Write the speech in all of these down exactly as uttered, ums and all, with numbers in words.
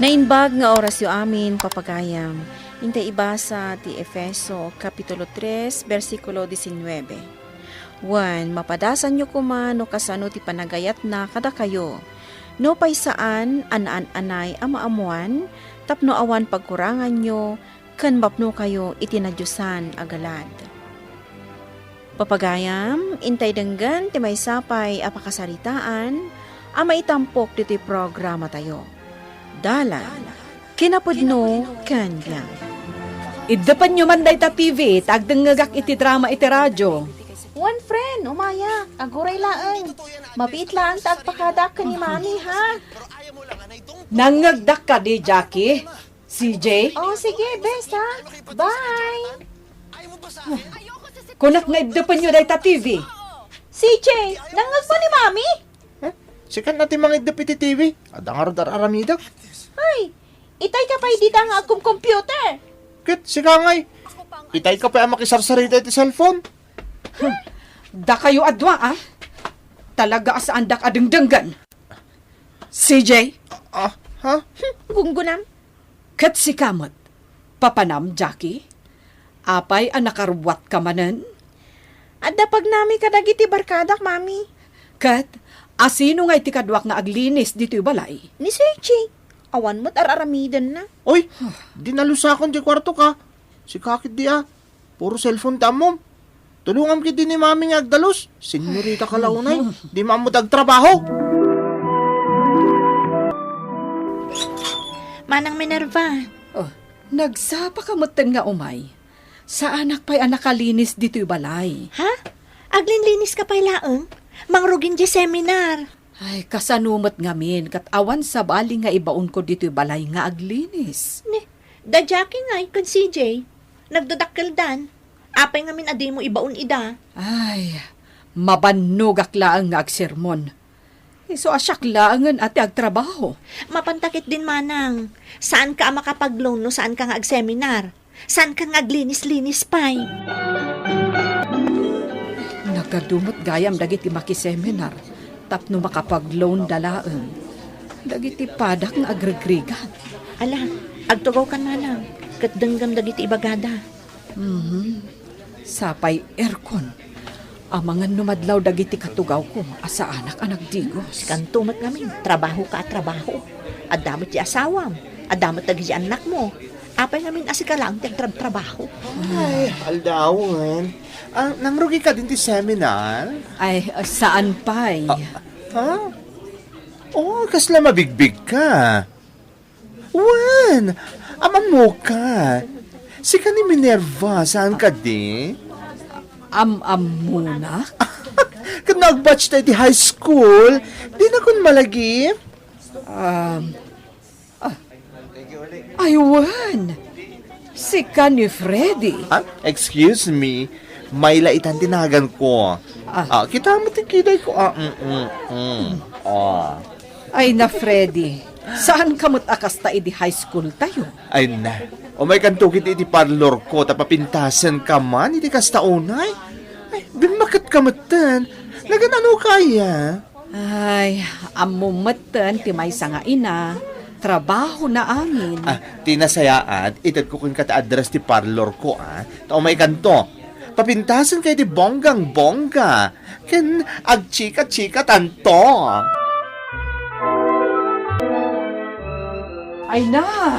Naimbag nga orasyo amin, papagayam. Intay ibasa ti Efeso, Kapitulo tres, bersikulo disinnuebe. Wen, mapadasanyo koma no kasano ti panagayatna kadakayo. Nupay saan a naan-anay a maammoan, tapno awan pagkuranganyo, ken mapnokayo iti nadiosan a galad. Papagayam, intay denggen ti maysa pay a pakasaritaan a maitampok ditoy programatayo. Dalan, kinapudno, ken biag. Iddepenyo man dayta T V ta agdengngegak iti drama iti radio. Wen, friend, umayak. Aguray laeng. Mabiit laeng ta agpakadak ken ni Mami, ha? Nangngegdak kadi, Jackie? C J? Oh, sige, bes, ha? Bye! Kunak nga iddepenyo dayta T V. C J, nangngegmo ni Mami? Eh, sikan na ti mangiddep iti T V. Adda ngarud ar-aramidek. Ay, itay ka pay dita nga agkumcomputer. Ket sika ngay, itay ka pay a makisarsarita iti cellphone. Dakayo a dua, ah. Talaga a saandak a dengdenggen. C J? Ah, ha? Gunggunam? Ket sika met, papanam, Jackie? Apay a nakarubbuatka manen? Adda pagnami kadagiti barkadak, Mami. Ket asino ngay ti kaduak nga aglinis ditoy balay? Ni Sergey. Awan met ar-aramidenna. Oy, di nalusakon ti kuartoka. Sika ketdi a. Puro cellphone ti ammom. Tulongam ketdi ni Mami nga agdalus. Senyorita ka la unay. Di maammo ti agtrabaho. Manang Minerva. Oh, nagsapa ka metten nga umay. Saanak pay a nakalinis ditoy balay. Ha? Aglinlinis ka pay laeng? Mangrugin di seminar. Ay, kasano met ngamin, ket awan sabali nga ibaonko ditoy balay nga aglinis. Ne, da Jackie ngay ken C J, nagdadakkeldan. Apay ngamin a dimo ibaon ida? Ay, mabannogak laeng nga agsermon. Isu a siak laengen a ti agtrabaho. Mapanta ketdin manang, saanka a makapag-loan no saanka nga agseminar. Saanka nga aglinis-linis pay. Nagadu met gayam dagiti makiseminar tapno makapag-loan da laeng dagiti padak nga agrigrigat. Ala, agtugawkan manang, ket denggem dagiti ibagada. Mhm. Sapay aircon. Amangan no madlaw dagiti katugawko a saanak a nagdigos. Sikanto met ngamin, trabaho ka a trabaho. Adda met ti asawam, adda met dagiti annakmo. Apay ngamin a sika laeng ti agtrabtrabaho? Ay, aldawen. Ah, nangrugi ka din ti seminar? Ay, saan pay? Ah, ha? Oh, kasla mabigbig ka. Wen, am-ammoka. Sika ni Minerva, saan kadi? Am-ammonak? Ket no agbatch ta iti high school, dinakon malagip? Um, ah, ay, wen. Sika ni Freddy. Ah, excuse me. Mayla itan ti naganko. Ah. Ah, kita mo ti kiday ko. Ah, mm, mm, mm. Ah. Ay na, Freddy, saan ka met a kasta idi high school tayo? Ay na, umay kanto ket iti parlor ko, ta papintasen ka man iti kasta unay. Ay, bimmaket ka metten. Nagan-ano kaya? Ay, ammo metten ti maysa nga ina, trabaho na amin. Ah, ti nasayaat, ited ko kenka ti address ti parlor ko, ah. Ta umay kanto, papintasen ka iti bonggang-bongga. Ken agchika-chika tanto. Ay na,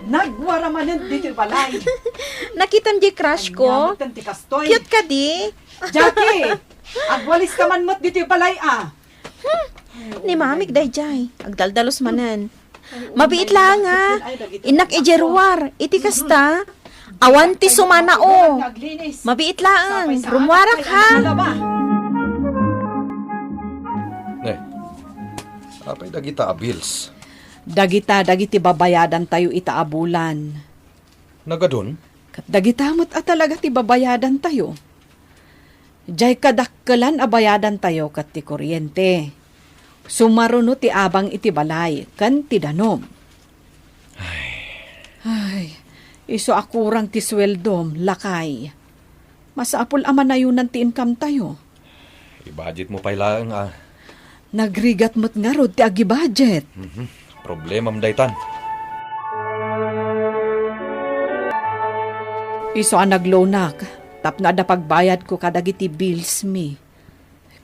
nagwara manen ditoy balay. Nakitam di crush ko. Ania metten ti kastoy? Cute kadi. Jackie, agwalis ka man met ditoy balay, ah. Hmm, ni Mamik dayjay. Agdaldalus manen. Mabiit laeng, ah. Innak idiay ruar. Iti kasta, awan ti sumanao. Mabiit laeng. Rummuarak, ha? Ne, apay dagita a bills? Dagita dagiti babayadantayo ita a bulan. Nagadun? Ket dagita met a talaga ti babayadantayo. Diay kadakkelan a bayadantayo ket ti kuryente. Sumaruno ti abang iti balay ken ti danum. Ay. Ay, isu a kurang ti sueldom, lakay. Masapul a manayonan ti income tayo. I-budget mo pay laeng, ah. Nagrigat met ngarud ti agi-budget. Mhm. Problemam daytan. Isu a nagloanak tapno adda pagbayadko kadagiti bills mi.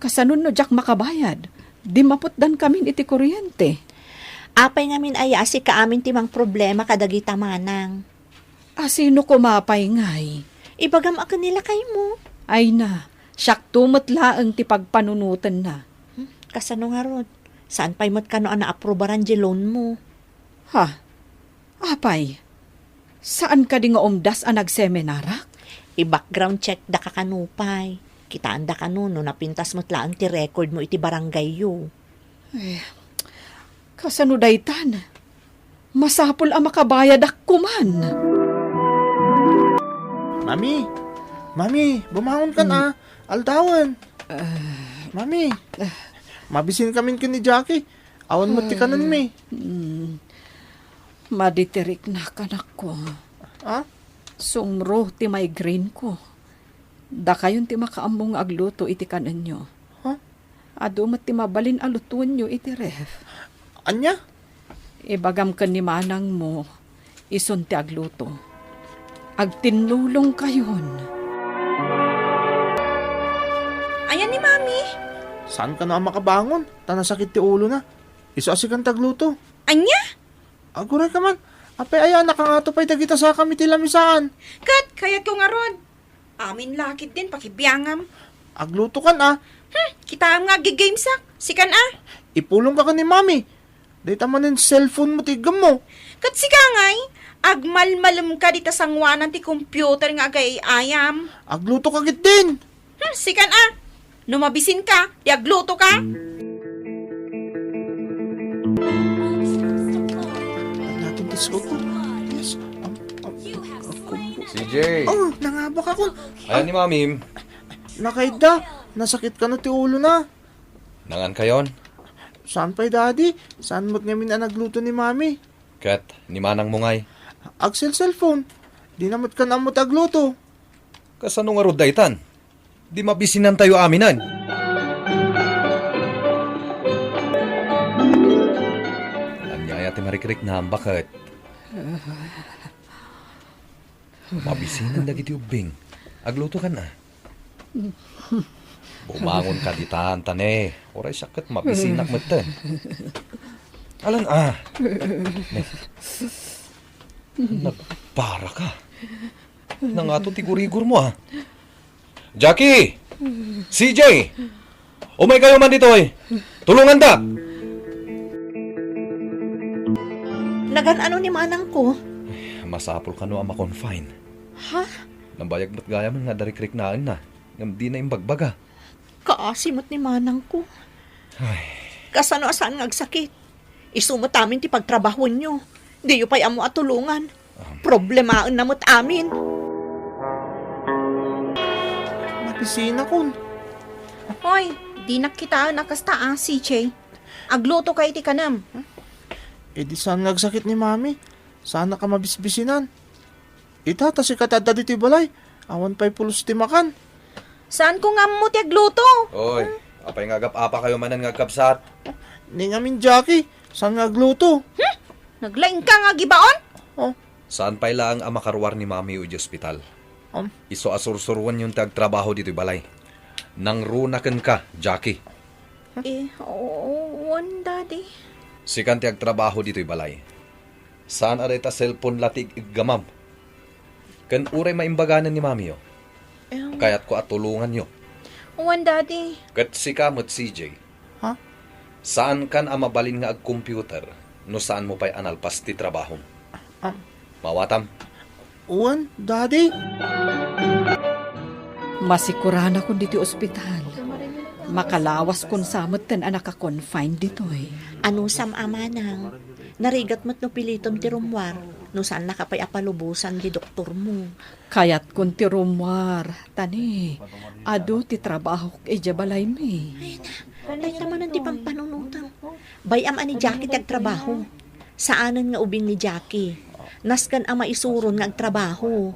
Kasano no diak makabayad? Dimmaputdankamin iti kuryente. Apay ngamin aya a sika amin ti mangproblema kadagita, manang? A sino koma pay ngay? Ibagam a ken ni lakaymo. Ay na, siakto met laeng ti pagpanunotenna. Hmm, kasano ngarud? Saan pay met kano a naaprubaran di loan mo? Ha? Apay, saan kadi nga umdas a nagseminarak? I-background check da ka kano pay. Kitaen da kano no napintas met laeng ti record mo iti barangay yo. Eh, kasano daytan? Masapul a makabayadak koman. Mami! Mami! Bumangon kan a! Aldawen! Mami! Mabisin kamin ken ni Jackie. Awan met ti kanenmi. Hmm. Maditiriknak, anakko. Ha? Sumro ti migraine ko. Dakayon ti makaammo nga agluto iti kanenyo. Ha? Adu met ti mabalin a lutuenyo iti ref. Ania? Ibagam ken ni manangmo, isun ti agluto. Agtinnulongkayon. Ayan ni Mami? Saan kano a makabangon? Ta nasakit ti ulona. Isu a sikan ti agluto. Ania? Aguray ka man. Apay aya, nakangato pay dagita sakam iti lamisaan. Ket kayatko ngarud. Amin la ketdin pakibiangam. Agluto kan a. Hmm, kitaem nga agigamesak. Sikan a. Ipulong ka ken ni Mami. Dayta manen cellphone mo ti iggemmo. Ket sika ngay, agmalmalem ka dita sanguanan ti computer nga agay-ayam. Agluto ka ketdin. Hmm, sikan a. No mabisin ka, di agluto ka. Natin ti scoop ko. Yes. Am, am, am, C J. Oh, nangabak ako. Ayan ni Mamim. Nakaidda. Nasakit kano ti ulona. Nangan kayon? Saan pay, Daddy? Saan met ngamin a nagluto ni Mami? Ket ni manangmo ngay? Agselselpon. Dina met kan ammo ti agluto. Kasano ngarud daytan? Di mabisinantayo aminen. Ania aya ti marikriknam, baket? Mabisinan dagiti ubbing. Agluto kan a. Bumangon ka ditan, tane. Uray siak ket mabisinak metten. Alan a. Ne. Nagpara ka. Nangato ti gurigor mo, a. Jackie! C J! Umay kayo man ditoy! Tulonganda! Nagan-ano ni manangko? Masapul kano a ma-confine. Ha? Nabayag met gayam nga adda rikriknaenna, ngem dina imbagbaga. Kaasi met ni manangko. Ay. Kasano a saan nga agsakit? Isu met amin ti pagtrabahoenyo. Diyo pay ammo a tulongan. Um. Problemaenna met amin. Mabisinakon. Hoy, dinak kitaen a kasta a, C J. Agluto ka iti kanam. Idi saan nga agsakit ni Mami? Saanak a mabisbisinan. Ita, ta sika ti adda ditoy balay. Awan pay pulos ti makan. Saanko nga ammo ti agluto. Oy, apay nga agap-apa kayo manen nga agkabsat? Ni ngamin Jackie, saan nga agluto? Hmm? Naglaing ka nga agibaon? Oh. Saan pay laeng a makaruar ni Mami iti ospital? Um. Isu a sursuroenyon ti agtrabaho ditoy balay. Nangruna kenka, Jackie. Eh, oo, wen, Daddy. Sikan ti agtrabaho ditoy balay. Saan a dayta cellphone la ti ig-iggamam. Ken uray maimbaganen ni Mamiyo, em, kayatko a tulonganyo. Wen, Daddy. Ket sika met, C J. Ha? Saankan a mabalin nga ag-computer no saanmo pay a nalpas ti trabahom. Am. Maawatam. Wen, Daddy. Masikuranakon ditoy ospital. Makalawaskon sa metten a naka-confine ditoy. Anusam a manang? Narigat met no pilitom ti rummuar, no saannaka pay a palubosan ti doktormo. Kayatkon ti rummuar, tani, adu ti trabahok idiay balaymi. Ay na, dayta manen ti pampanunotem. Bay-am a ni Jackie ti agtrabaho. Saanen nga ubing ni Jackie. Nasken a maisuron nga agtrabaho.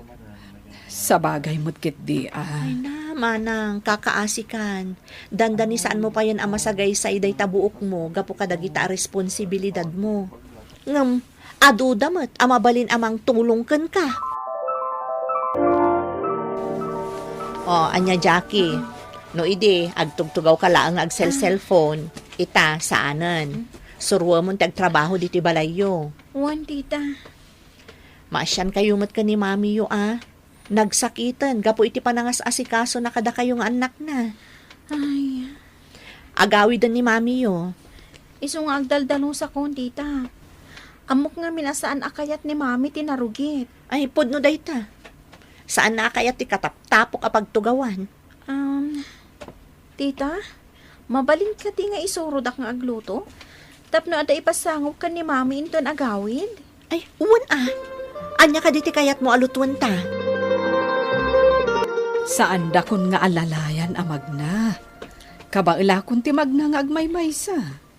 Sabagay met ketdi a. Ay na, manang, kakaasikan. Dandani saanmo payen a masagaysay dayta buokmo gapu kadagita a responsibilidadmo. Ngem, aduda met a mabalin a mangtulong kenka. O, ania, Jackie? No idi, agtugtugawka laeng nga agselselpon, ita, saanen. Suruemon ti agtrabaho ditoy balayyo. Wen, tita. Maasiankayo met ken ni mamiyo a nagsakiten gapu iti panangas-asikasona kadakayo nga annakna. Ay. Agawiden ni mamiyo. Isu nga agdaldalosakon, tita. Ammok ngamin a saan a kayat ni mami ti narugit. Ay, pudno dayta. Saan a kayat ti kataptapok a pagtugawan. Um, tita, mabalin kadi nga isurodak nga agluto? Tapno adda ipasangok ken ni mami inton agawid? Ay, wen a. Ania kadi ti kayatmo a lutuenta? Saandakon nga alalayan a magna. Kabaelakon ti magna nga agmaymaysa.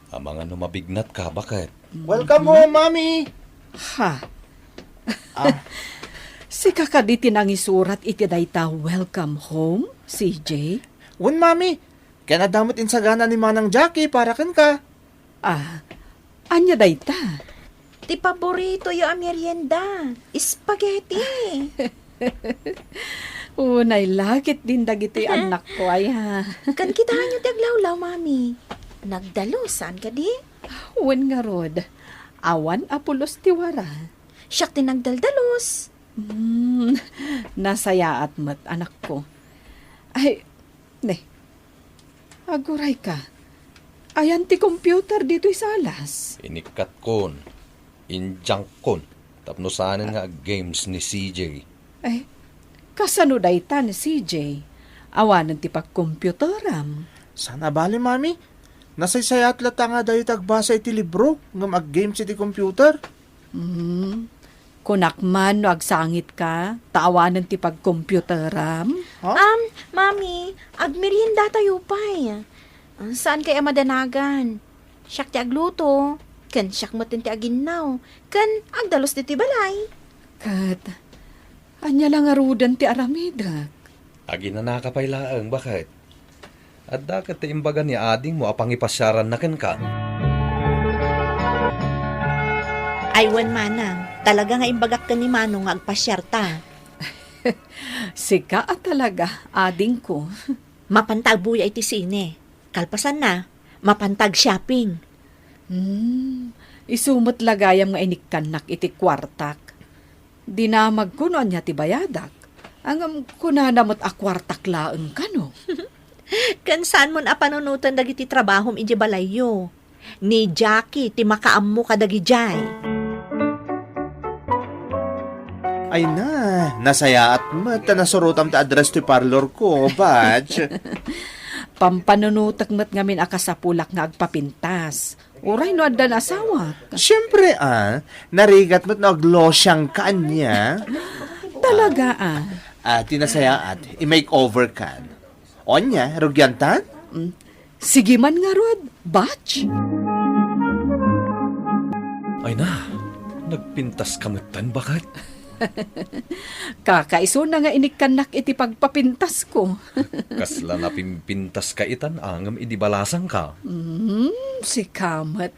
Amangan no mabignatka, baket. Welcome home, Mami! Ha? Ah. Sika kadi ti nangisurat iti dayta welcome home, C J? Wen, Mami. Ken adda met insagana ni Manang Jackie para kenka. Ah, ania dayta? Ti paboritoyo a merienda, spaghetti. Unay la ketdin dagitoy annakko, ay, ha? Ken kitaenyo ti aglawlaw, Mami. Nagdalus, saan kadi? Wen ngarud, awan a pulos ti wara. Siak ti nagdaldalus. Hmm, nasayaat met, anakko. Ay, ne, agurayka. Ayan ti computer ditoy salas? Inikkatkon, injankon, tapno saanen nga ag-games ni C J. Ay, kasano dayta ni C J? Awanen ti pagkomputaram? Saan a bale, Mami. Nasaysayaat latta nga dayta agbasa iti libro ngem ag-games iti computer. Hmm. Kunak man no agsangitka, ta awanen ti pagkomputaram? Ha? Um, Mami, agmeriendatayo pay. Ah, saankay a madanagan? Siak ti agluto, ken siak metten ti aginnaw, ken agdalus ditoy balay. Ket, ania la ngaruden ti aramidek? Aginanaka pay laeng, baket. Adda ket ti imbaga ni adingmo a pangipasiaranna kenka. Ay, wen, Manang, talaga nga imbagak ken ni Manong nga agpasiarta. Sika a talaga, adingko. Mapanta agbuya iti sine. Kalpasanna, mapanta ag-shopping. Hmm, isu met la gayam nga inikkannak iti kuartak. Dinamagko no ania ti bayadak. Ngem kunana met a kuartak laeng kano. Ken saanmon a panunoten dagiti trabahom idiay balayyo. Ni Jackie ti makaammo kadagijay. Ay na, nasayaat met ta nasurotam ti address ti parlor ko, batch. Pampanunotek met ngamin a kasapulak nga agpapintas. Uray no addan asawak. Siempre, ah, narigat met no aglosyangka ania. Talaga, ah. Ah, ti nasayaat, i-makeover kan. Onya, rugiantan? Mm. Sige man ngarud, batch. Ay na, nagpintas ka metten, baket? Kakaisuna nga inikkannak iti pagpapintasko. Kasla napimpintas ka itan, a, ngem idi balasangka. Mm, sika met.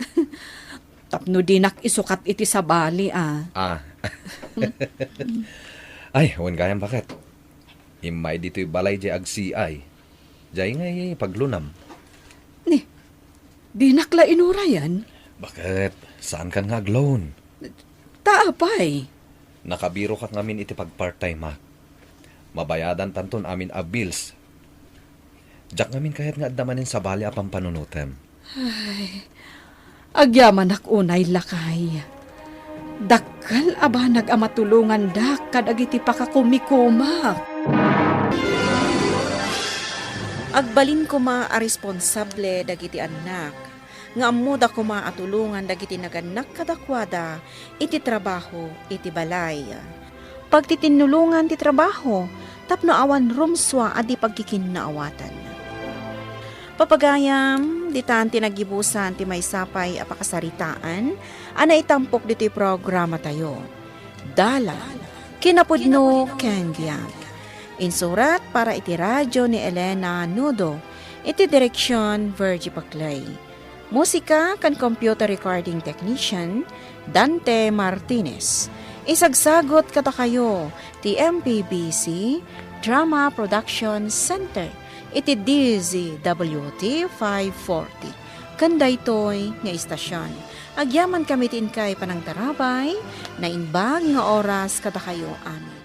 Tapno dinak isukat iti sabali, a. Ah. Ay, wen gayam, baket. Immay ditoy balay jay agsiay. Jay ngay paglunam. Ni, dinak la inurayan? Baket, saankan nga agloan? Ta apay? Nakabirokak ngamin iti pagpart-time-ak. Mabayadantanton amin a bills. Diak ngamin kayat nga adda manen sabali a pampanunotem. Ay, agyamanak unay, lakay. Dakkel a banag a matulongandak kadagiti pakakumikumak. Agbalin koma a responsable dagiti annak nga ammoda koma a tulongan dagiti nagannak kadakuada iti trabaho iti balay. Pagtitinnulongan ti trabaho tapno awan rumsua a di pagkikinnaawatan. Papagayam, ditan ti naggibusan ti maysa pay a pakasaritaan a naitampok ditoy programatayo. Dalan, kinapudno ken biag. Insurat para iti radyo ni Elena Nudo, iti direksyon Virgie Paclay. Musika ken computer recording technician, Dante Martinez. Isagsagut kadakayo ti M P B C Drama Production Center iti D Z W T five forty. Ken daytoy nga istasion, agyamankami ti inkay panangtarabay, naimbag nga oras kadakayo amin.